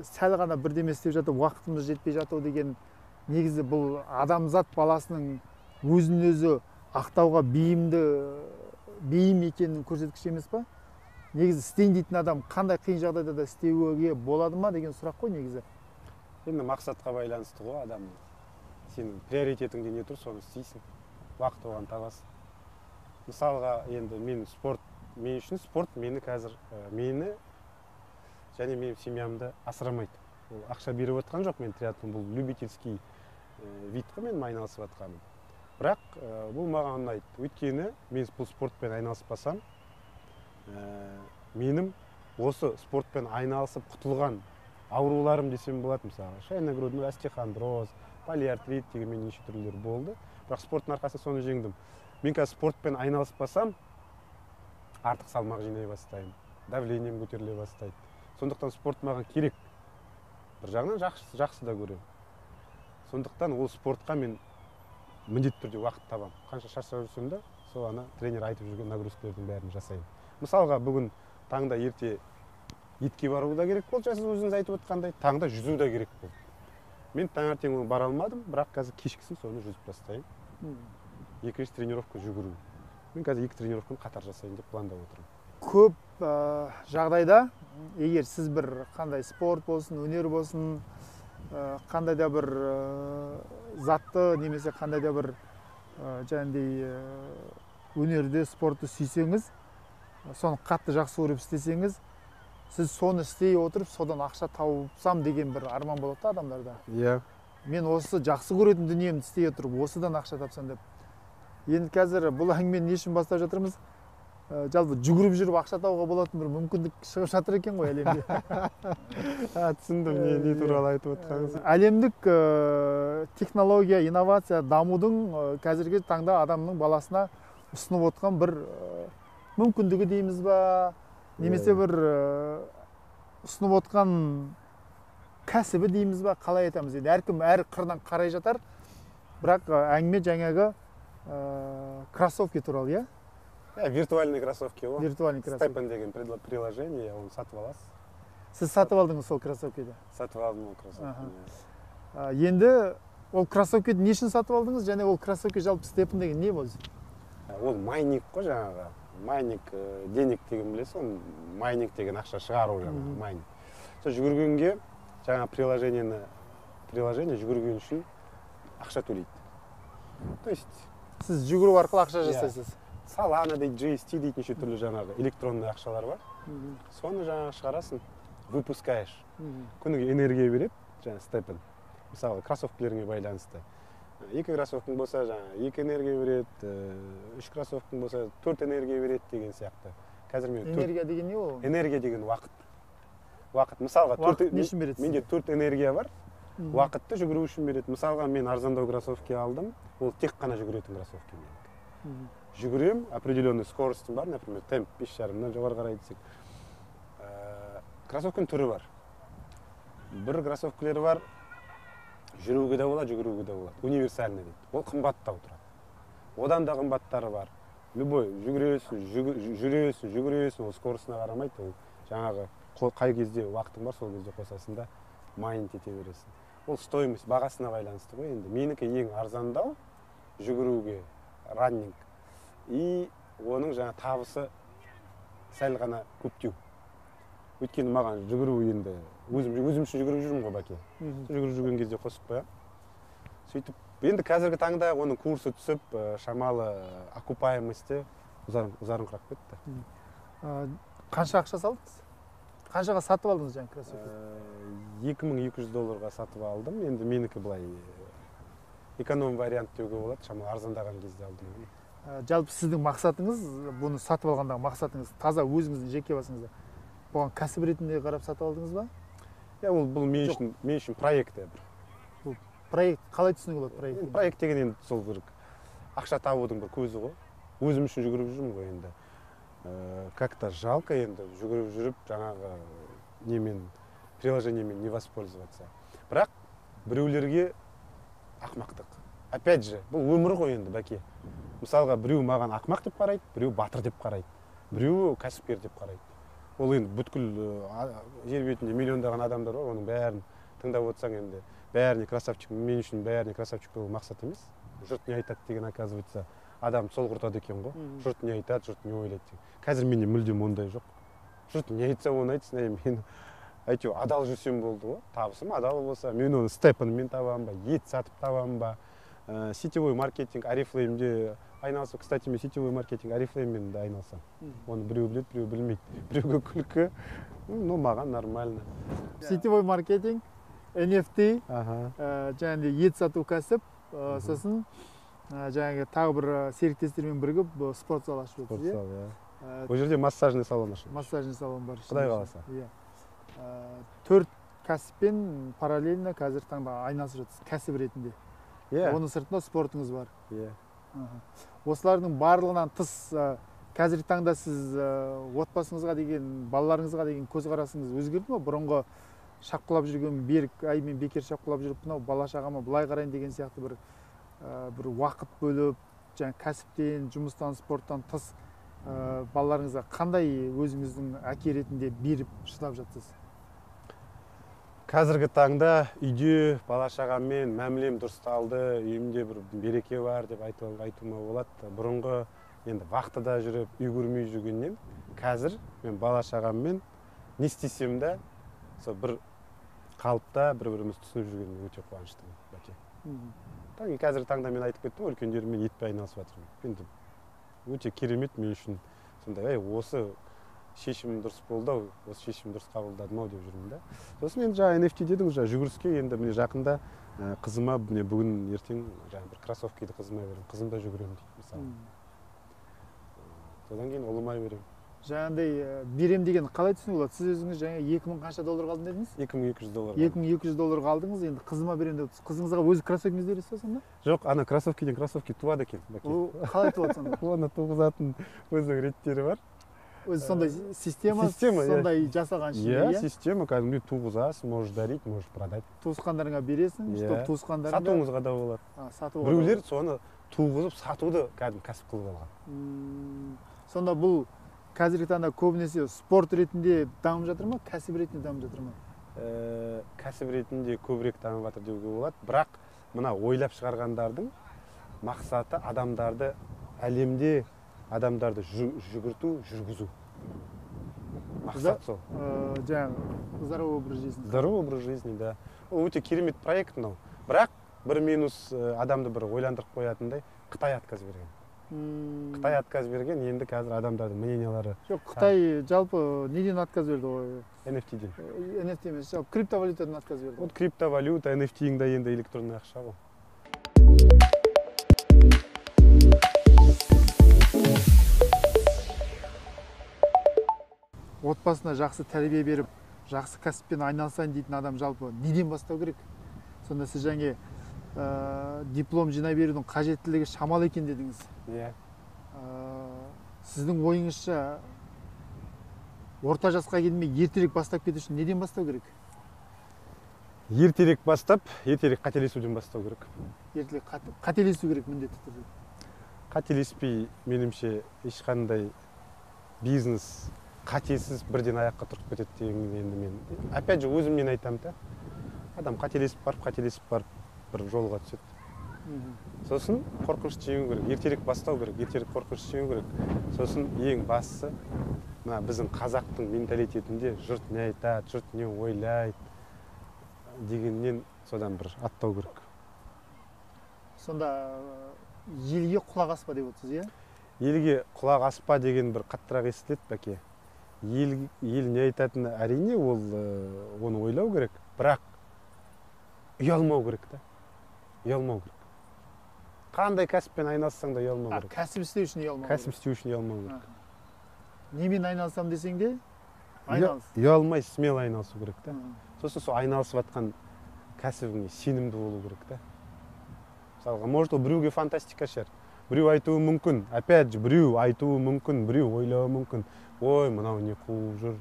сәл ғана бірдеме істеп жатып уақытымыз жетпей жату деген негізі бұл адамзат баласының өзін өзі ақтауға бейім екенінің көрсеткіші емес па? Негізі істейін дейтін адам қандай қиын жағдайда да істеуге болады ма деген сұрақ қой негізі. Енді мақсатқа байланысты ғой адамның. Сенің приоритетіңде не тұр, соны істейсің. Уақыт оған табасың. Мысалға, енді мен спорт, мен үшін спорт мені қазір, мені және менің семьямды асырамайды. Ол ақша беріп отқан жоқ, мен триатлон бұл любительский вид қой менің айналысып жатқаным. Бірақ бұл маған ұнайды. Өйткені мен бұл спортпен айналыспасам, менің осы спортпен айналысып құтылған ауруларым десем болады, мысалы, шайногрудный остеохондроз, полиартрит деген менің неше түрлері болды. Бірақ спорттың арқасында соны жеңдім. Мен қазір спортпен айналыспасам, артық салмақ жинай бастаймын, давлением көтеріле бастайды. Сондықтан спорт маған керек. Бір жағынан жақсы да көремін. Сондықтан ол спортқа мен міндетті түрде уақыт табамын. Қанша шаршап жүрсем де, сол ана тренер айтып жүрген нагрузкалардың бәрін жасаймын. Мысалға, бүгін таңда ерте етке бару да керек болды, сіз өзіңіз айтып отқандай, таңда жүзу да керек болды. Мен таңертең оны бара алмадым, бірақ қазір кешкісін соны жүзіп тастаймын. Екінші тренировка жүгіру. Мен қазір екі тренировканы қатар жасайын деп пландап отырмын. Көп жағдайда, егер сіз бір қандай спорт болсын, өнер болсын, қандай да бір затты немесе қандай да бір жаңағыдай өнерді, спортты сүйсеңіз, соны қатты жақсы көріп істесеңіз, сіз соны істей отырып, содан ақша тауыпсам деген бір арман болады да адамдарда. Мен осы жақсы көретін дүниемді істей отырып, осыдан ақша тапсам деп. Енді қазір бұл әңгімені не үшін бастап жатырмыз? Жалпы жүгіріп жүріп ақша табуға болатын бір мүмкіндік шығып жатыр екен ғой әлемде. Түсіндім, не туралы айтып отқаныңызды. Әлемдік технология, инновация дамудың қазіргі таңда адамның баласына ұсынып отқан бір мүмкіндігі дейміз ба, немесе бір ұсынып отқан кәсібі дейміз ба, қалай айтамыз енді, әркім әр қырынан қарай жатар. Бірақ әңгіме жаңағы кроссовки туралы, иә? Иә, виртуальный кроссовки ғой. Виртуальный кроссовки. STEPN деген приложение, оны сатып аласыз. Сіз сатып алдыңыз сол кроссовкиді? Сатып алдым ол кроссовкині. Енді ол кроссовкиді не үшін сатып алдыңыз, және ол кроссовки жалпы STEPN деген не өзі? Ол майнинг қой жаңағы. Майнинг, денег деген білесіз ғой, майнинг деген ақша шығару жаңағы, майнинг. Сол жүгіргенге жаңа приложение жүгірген үшін ақша төлейді. То есть сіз жүгіру арқылы ақша жасайсыз. Solana дейді, GST дейді, неше түрлі жаңағы электронный ақшалар бар. Соны жаңағы шығарасың, выпускаешь. Күніге энергия береді, жаңа STEPN. Мысалы, кроссовкілеріңе байланысты. Екі кроссовкың болса, жаңа екі энергия береді, үш кроссовкың болса, төрт энергия береді деген сияқты. Қазір мен төрт Энергия деген не ол? Энергия деген уақыт. Уақыт. Мысалға, Уақыт не үшін береді менде сізге? төрт энергия бар. Уақытты жүгіру үшін береді. Мысалға, мен арзандау кроссовки алдым. Ол тек қана жүгіретін кроссовки менікі. Жүгірем, определенный скоростым бар, например, темп бес жарымнан жоғары қарай десек. Кроссовкінің түрі бар. Бір кроссовкілері бар, жүруге де болады, жүгіруге де болады. Универсальный дейді. Ол қымбаттау тұрады. Одан да қымбаттары бар. Любой жүгіресің, жүресің, жүгіресің, ол скоростына қарамайды, ол жаңағы қай кезде уақытың бар, сол кезде қосасың да майнить ете бересің. Ол стоимость бағасына байланысты ғой енді. Менікі ең арзандау жүгіруге раннинг. И оның жаңа табысы сәл ғана көптеу. Өйткені маған жүгіру енді өзім үшін жүгіріп жүрмін ғой, бәке. Жүгіріп жүрген кезде қосып қоямын. Сөйтіп енді қазіргі таңда оның курсы түсіп, шамалы окупаемости ұзарыңқырап кетті. Қанша ақша салдыңыз? Қаншаға сатып алдыңыз жаңа кроссовки? 2200 долларға сатып алдым. Енді менікі былай эконом вариант деуге болады, шамалы арзандаған кезде алдым оны. Жалпы сіздің мақсатыңыз, бұны сатып алғандағы мақсатыңыз таза өзіңіздің жеке басыңызда. Бұған кәсіп ретінде қарап сатып алдыңыз ба? Иә, ол бұл мен үшін проект бір. Бұл проект қалай түсінуге болады проект? Проект деген енді сол бір ақша табудың бір көзі ғой. Өзім үшін жүгіріп жүрмін ғой енді. Как-то жалко енді жүгіріп жүріп жаңағы немен, приложениемен не воспользоваться. Бірақ біреулерге ақмақтық. Опять же, бұл өмір ғой енді, бәке. Мысалға, біреу маған ақмақ деп қарайды, біреу батыр деп қарайды, біреу кәсіпкер деп қарайды. Ол енді бүткіл жер бетінде миллиондаған адамдар бар, оның бәрін тыңдап отырсаң енді бәріне красавчик, мен үшін бәріне красавчик болу мақсат емес. Жұрт не айтады деген, оказывается, адам сол құртады екен ғой. Жұрт не айтады, жұрт не ойлайды деген. Қазір менде мүлдем ондай жоқ. Жұрт не айтса, оны айтсын, мен әйтеуір адал жүрсем болды ғой. Табысым адал болса, мен оны степенмен табамын ба, ет сатып табамын ба. Сетевой маркетинг, Орифлеймде айналысып, кстати, мен сетевой маркетинг Орифлейммен де айналысамын. Оны біреу біледі, біреу білмейді. Біреуге күлкі, но маған нормально. Сетевой маркетинг, NFT, және ет сату кәсіп, сосын жаңағы тағы бір серіктестермен бірігіп спорт зал ашып отырсыз, иә? Спорт зал, иә. Ол жерде массажный салон ашылды. Массажный салон бар. Құдай қаласа. Иә. 4 кәсіппен параллельно қазір таңда айналысып жатырсыз, кәсіп ретінде. Иә. Оның сыртында спортыңыз бар. Иә. Осылардың барлығынан тыс қазіргі таңда сіз отбасыңызға деген, балаларыңызға деген көзқарасыңыз өзгерді ме? Бұрынғы шапқылап жүрген Берік, ай мен бекер шапқылап жүріп, мынау бала шағама былай қарайын деген сияқты бір уақыт бөліп, жаңа кәсіптен, жұмыстан, спорттан тыс балаларыңызға қандай өзіңіздің әке ретінде беріп шыдап жатсыз? Қазіргі таңда үйде бала шағаммен мәмілем дұрысталды, үйімде бір береке бар деп айтуыма болады. Бұрынғы енді вахтада жүріп, үй көрмей жүргеннен қазір мен бала шағаммен не істесем де сол бір қалыпта бір-бірімізді түсініп жүргеніме өте қуаныштымын, бәке. Қазіргі таңда мен айтып кеттім, үлкендеріммен етпен айналысып жатырмын. Енді өте керемет мен үшін. Сондай, осы шешімім дұрыс болды ау, осы шешімді дұрыс қабылдадым ау деп жүрмін да. Сосын енді жаңа NFT дедіңіз, жаңа жүгіріске енді міне жақында қызыма міне бүгін ертең жаңа бір кроссовкиді қызыма беремін. Қызым да жүгіремін дейді мысалы. Содан кейін ұлыма беремін. Жаңағындай берем деген қалай түсінуге болады? Сіз өзіңіз жаңа 2000 қанша долларға алдым дедіңіз? 2200 долларға. 2200 долларға алдыңыз, енді қызыма берем деп отырсыз. Қызыңызға өзі кроссовкиңізді бересіз ба сонда? Жоқ, ана кроссовкиден кроссовки туады екен, бәке. Ол қалай туады сонда? Оны туғызатын өзінің реттері бар. Өзі сондай система, сондай жасалған ішінде, иә? Система, кәдімгідей туғызасың, можешь дарить, можешь продать. Туысқандарыңа бересің, чтобы туысқандарыңа сатуыңызға да болады. Сатуға. Біреулер соны туғызып сатуды кәдімгі кәсіп қылып алған. Сонда бұл қазіргі таңда көбінесе спорт ретінде дамып жатыр ма, кәсіп ретінде дамып жатыр ма? Кәсіп ретінде көбірек дамып жатыр деуге болады, бірақ мына ойлап шығарғандардың мақсаты адамдарды әлемде адамдарды жүгірту, жүргізу. Мақсат сол. Жаңағы здоровый образ жизни. Здоровый образ жизни, да. Ол өте керемет проект мынау. Бірақ бір минус адамды бір ойландырып қоятындай Қытай отказ берген. Қытай отказ берген, енді қазір адамдардың мнениялары. Жоқ, Қытай жалпы неден отказ берді ғой? NFT-ден. NFT емес, жалпы криптовалютадан отказ берді. Вот криптовалюта, NFT-ің да енді электронный ақша ғой. Отбасына жақсы тәрбие беріп, жақсы кәсіппен айналысайын дейтін адам жалпы неден бастау керек? Сонда сіз жаңа диплом жинай берудің қажеттілігі шамалы екен дедіңіз. Иә. Сіздің ойыңызша орта жасқа келмей ертерек бастап кету үшін неден бастау керек? Ертерек бастап, ертерек қателесуден бастау керек. Ертерек қателесу керек міндетті түрде. Қателеспей, меніңше, ешқандай бизнес қатесіз бірден аяққа тұрып кетеді деген енді мен опять же өзімнен айтамын да. Адам қателесіп барып бір жолға түседі. Сосын қорқынышты жеңу керек, ертерек бастау керек, ертерек қорқынышты жеңу керек. Сосын ең бастысы, мына біздің қазақтың менталитетінде жұрт не айтады, жұрт не ойлайды дегеннен содан бір аттау керек. Сонда елге құлақ аспа деп отырсыз, иә? Елге құлақ аспа деген бір қаттырақ естіледі, бәке. Ел не айтатыны әрине ол оны ойлау керек, бірақ ұялмау керек та. Ұялмау керек. Қандай кәсіппен айналыссаң да ұялмау керек. Кәсіп істеу үшін ұялмау керек. Кәсіп істеу үшін ұялмау керек. Немен айналысам десең де айналыс. Ұялмай, смело айналысу керек та. Сосын сол айналысып жатқан кәсібіңе сенімді болу керек та. Мысалға, может, ол біреуге фантастика шығар. Біреу айтуы мүмкін, опять же, біреу айтуы мүмкін, біреу ойлауы мүмкін. Ой, мынау не қуып жүр,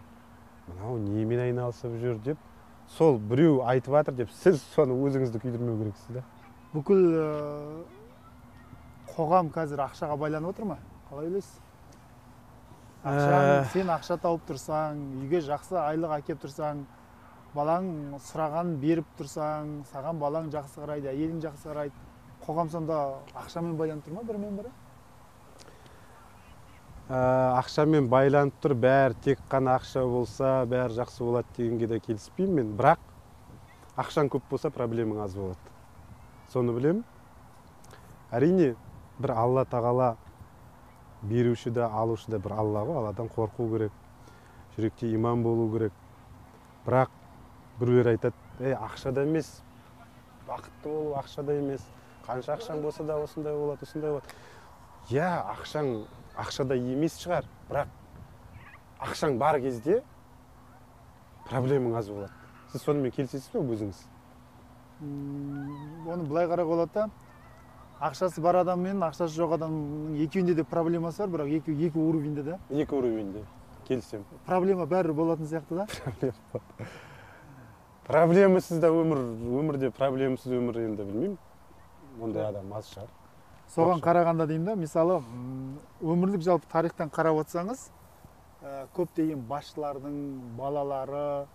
мынау немен айналысып жүр деп, сол біреу айтып жатыр деп, сіз соны өзіңізді күйдірмеу керексіз да. Бүкіл қоғам қазір ақшаға байланып отыр ма? Қалай ойлайсыз? Сен ақша тауып тұрсаң, үйге жақсы айлық әкеп тұрсаң, балаң сұраған беріп тұрсаң, саған балаң жақсы қарайды, әйелің жақсы қарайды. Қоғам сонда ақшамен байланып тұр ма бірімен бірі? Ақшамен байланып тұр, бәрі тек қана ақша болса, бәрі жақсы болады дегенге де келіспеймін мен. Бірақ ақшаң көп болса, проблемаң аз болады. Соны білемін. Әрине, бір Алла тағала беруші де, алушы да бір Алла ғой, Алладан қорқу керек, жүректе иман болу керек. Бірақ біреулер айтады, ей, ақшада емес, бақытты болу ақшада емес, қанша ақшаң болса да осындай болады, осындай болады. Иә, ақшаң ақшада емес шығар, бірақ ақшаң бар кезде проблемаң аз болады. Сіз сонымен келісесіз бе өзіңіз? Оны былай қарауға болады да, ақшасы бар адам мен ақшасы жоқ адамның екеуінде де проблемасы бар, бірақ екі уровеньде да. Екі уровеньде, келісемін. Проблема бәрі болатын сияқты да? Проблемасыз да өмір, өмірде проблемасыз өмір енді білмеймін. Ондай адам аз шығар. Соған қарағанда деймін да, мысалы, өмірлік жалпы тарихтан қарап отырсаңыз, көптеген басшылардың балалары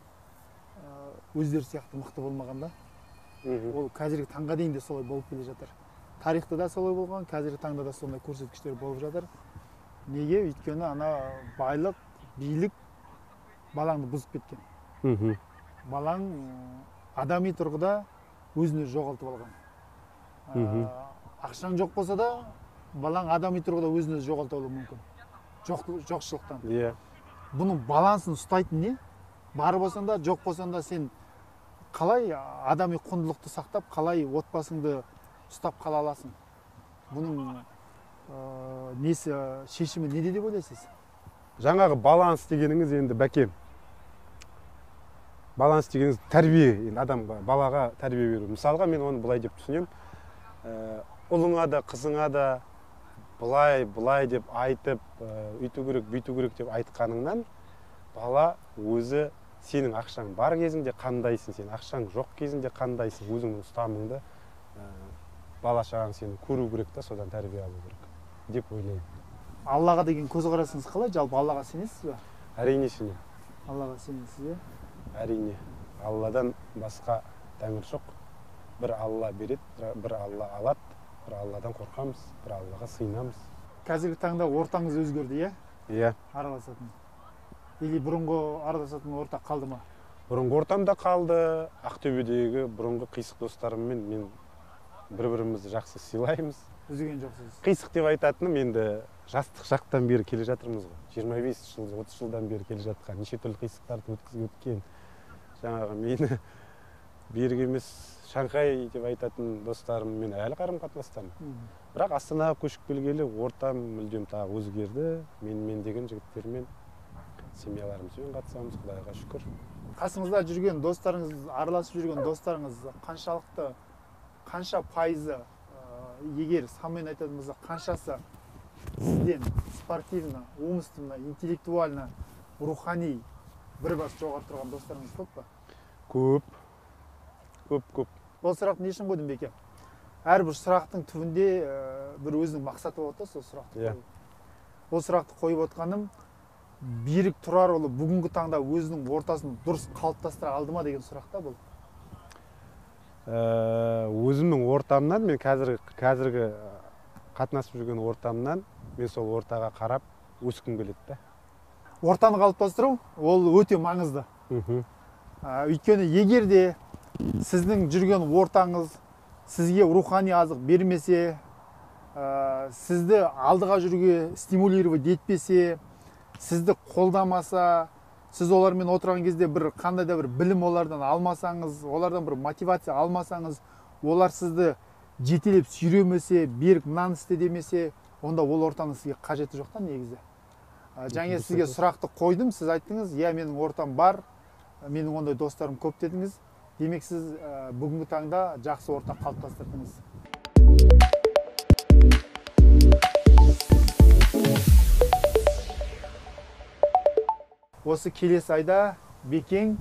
өздері сияқты мықты болмаған да. Ол қазіргі таңға дейін де солай болып келе жатыр. Тарихта да солай болған, қазіргі таңда да сондай көрсеткіштер болып жатыр. Неге? Өйткені ана байлық, билік балаңды бұзып кеткен. Балаң адами тұрғыда өзін жоғалтып алған. Ақшаң жоқ болса да, балаң адами тұрғыда өзін жоғалтып алуы мүмкін. Жоқшылықтан. Бұның балансын ұстайтын не? Бар болсаң да, жоқ болсаң да, сен қалай адами құндылықты сақтап, қалай отбасыңды ұстап қала аласың? Бұның несі, шешімі неде деп ойлайсыз? Жаңағы баланс дегеніңіз енді, бәке, баланс дегеніңіз тәрбие, енді адамға, балаға тәрбие беру. Мысалға, мен оны былай деп түсінемін. Ұлыңа да, қызыңа да былай, былай деп айтып, үйту керек, бүйту керек деп айтқаныңнан, бала өзі сенің ақшаң бар кезінде қандайсың, сен ақшаң жоқ кезінде қандайсың, өзіңнің ұстамыңды бала шағаң сені көру керек та, содан тәрбие алу керек деп ойлаймын. Аллаға деген көзқарасыңыз қалай? Жалпы Аллаға сенесіз бе? Әрине сенемін. Аллаға сенесіз, иә? Әрине. Алладан басқа тәңір жоқ. Бір Алла береді, бір Алла алады, бір Алладан қорқамыз, бір Аллаға сыйынамыз. Қазіргі таңда ортаңыз өзгерді, иә? Иә. Араласатын. Или бұрынғы араласатын орта қалды ма? Бұрынғы ортам да қалды. Ақтөбедегі бұрынғы қисық достарыммен мен бір-бірімізді жақсы сыйлаймыз. Үзген жоқсыз. Қисық деп айтатыным енді жастық шақтан бері келе жатырмыз ғой. 25 жыл, 30 жылдан бері келе жатқан, неше түрлі қисықтарды өткізіп өткен. Жаңағы мені берік емес Шанхай деп айтатын достарыммен әлі қарым-қатынастамын. Бірақ Астанаға көшіп келгелі ортам мүлдем тағы өзгерді. Менімен деген жігіттермен, семьяларымызбен қатысамыз, Құдайға шүкір. Қасыңызда жүрген достарыңыз, араласып жүрген достарыңыз қаншалықты, қанша пайызы, егер санмен айтатын болсақ, қаншасы сізден спортивно, умственно, интеллектуально, рухани бір бас жоғары тұрған достарыңыз көп па? Көп. Көп, көп. Бұл сұрақты не үшін қойдым, Беке? Әрбір сұрақтың түбінде бір өзінің мақсаты болады да сол сұрақты қою. Ол сұрақты қойып отқаным, Берік Тұрарұлы бүгінгі таңда өзінің ортасын дұрыс қалыптастыра алды ма деген сұрақ та бұл. Өзімнің ортамнан, мен қазіргі қатынасып жүрген ортамнан, мен сол ортаға қарап өскім келеді да. Ортаны қалыптастыру ол өте маңызды. Өйткені егер де сіздің жүрген ортаңыз сізге рухани азық бермесе, сізді алдыға жүруге стимулировать етпесе, сізді қолдамаса, сіз олармен отырған кезде бір қандай да бір білім олардан алмасаңыз, олардан бір мотивация алмасаңыз, олар сізді жетелеп сүйремесе, Берік мынаны істе демесе, онда ол ортаның сізге қажеті жоқ та негізі. Жаңа сізге сұрақты қойдым, сіз айттыңыз, иә, менің ортам бар, менің ондай достарым көп дедіңіз. Демек сіз бүгінгі таңда жақсы орта қалыптастырдыңыз. Осы келесі айда Бекең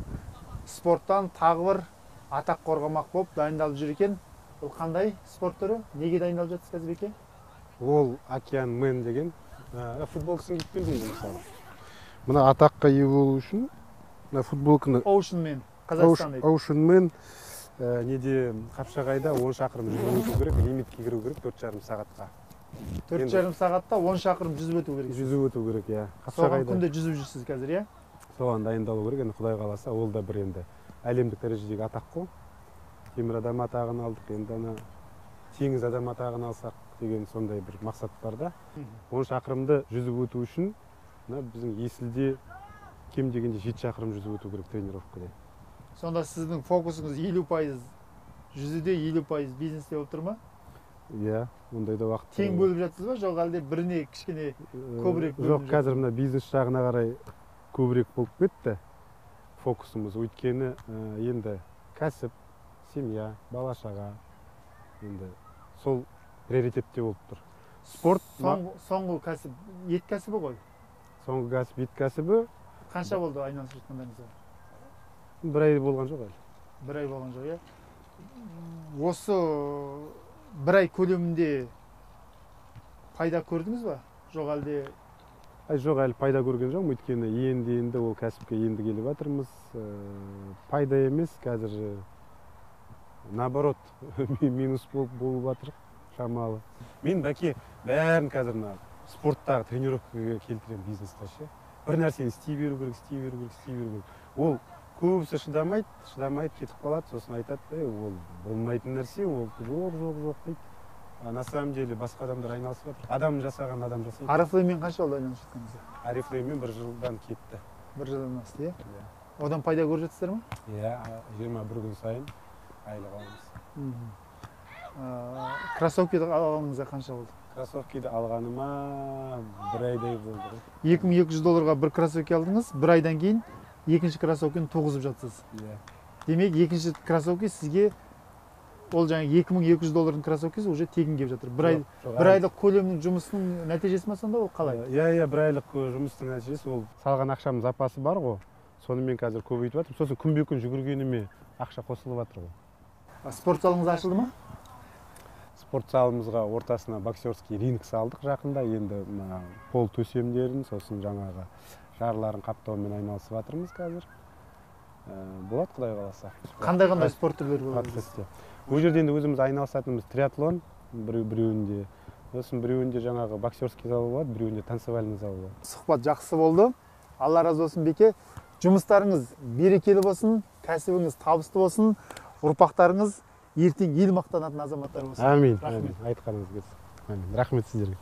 спорттан тағы бір атақ қорғамақ болып дайындалып жүр екен. Ол қандай спорт түрі? Неге дайындалып жатсыз қазір, Беке? Ол Океан Мен деген. Футболкасын киіп келдім мен мысалы. Мына атаққа ие болу үшін мына футболканы Ocean Man, Қазақстан дейді. Ocean Man, неде Қапшағайда 10 шақырым жүзіп өту керек, лимитке кіру керек 4,5 сағатқа. 4,5 сағатта 10 шақырым жүзіп өту керек. Жүзіп өту керек, иә. Соған күнде жүзіп жүрсіз қазір, иә? Соған дайындалу керек, енді Құдай қаласа, ол да бір енді әлемдік дәрежедегі атақ қой. Темір адам атағын алдық, енді ана теңіз адам атағын алсақ деген сондай бір мақсат бар да. 10 шақырымды жүзіп өту үшін мына біздің Есілде кем дегенде 7 шақырым жүзіп өту керек тренировкада. Сонда сіздің фокусыңыз 50% жүзуде, 50% бизнесте болып тұр ма? Иә, ондай да уақыт. Тең бөліп жатсыз ба, жоқ әлде біріне кішкене көбірек бөлініп? Жоқ, қазір мына бизнес жағына қарай көбірек болып кетті фокусымыз. Өйткені енді кәсіп, семья, бала-шаға енді сол приоритетте болып тұр. Спорт соңғы кәсіп ет кәсібі ғой. Соңғы кәсіп ет кәсібі. Қанша болды айналысып жатқандарыңызға? Бір ай болған жоқ әлі. Бір ай болған жоқ, иә. Осы бір ай көлемінде пайда көрдіңіз ба? Жоқ әлде? Ай, жоқ, әлі пайда көрген жоқпын, өйткені енді ол кәсіпке енді келіп жатырмыз. Пайда емес, қазір наоборот минус болып жатыр шамалы. Мен бәке бәрін қазір мына спорттағы тренировкаға келтіремін бизнесте ше. Бір нәрсені істей беру керек, істей беру керек, істей беру керек. Ол көбісі шыдамайды, шыдамайды, кетіп қалады, сосын айтады, ол болмайтын нәрсе, ол жоқ, жоқ, жоқ дейді. А на самом деле басқа адамдар айналысып жатыр. Адам жасаған адам жасайды. Орифлейммен қанша болды айналысып жатқаныңызға? Орифлейммен бір жылдан кетті. Бір жылдан асты, иә? Иә. Одан пайда көріп жатсыздар ма? Иә, 21 күн сайын айлық аламыз. Кроссовкиді алғаныңызға қанша болды? Кроссовкиді алғаныма бір айдай болды. 2200 долларға бір кроссовки алдыңыз, бір айдан кейін екінші кроссовкені туғызып жатсыз. Иә. Демек, екінші кроссовки сізге ол жаңа 2200 доллардың кроссовкесі уже тегін келіп жатыр. Бір айлық көлемнің жұмысының нәтижесі ма сонда ол қалай? Иә, иә, бір айлық жұмыстың нәтижесі ол салған ақшамның запасы бар ғой. Сонымен қазір көбейтіп жатырмын. Сосын күнбе-күн жүгіргеніме ақша қосылып жатыр ғой. Спорт залыңыз ашылды ма? Спорт залымызға ортасына боксерский ринг салдық жақында. Енді мына пол төсемдерін, сосын жаңағы жарларын қаптаумен айналысып жатырмыз қазір. Болады, Құдай қаласа. Қандай-қандай спорт түрлері болады? Процесте. Ол жерде енді өзіміз айналысатынымыз триатлон біреуінде, сосын біреуінде жаңағы боксерский зал болады, біреуінде танцевальный зал болады. Сұхбат жақсы болды. Алла разы болсын, Беке. Жұмыстарыңыз берекелі болсын, кәсібіңіз табысты болсын, ұрпақтарыңыз ертең ел мақтанатын азаматтар болсын. Әмин. Рахмет. Айтқаныңыз келсін. Әмин. Рахмет сіздерге.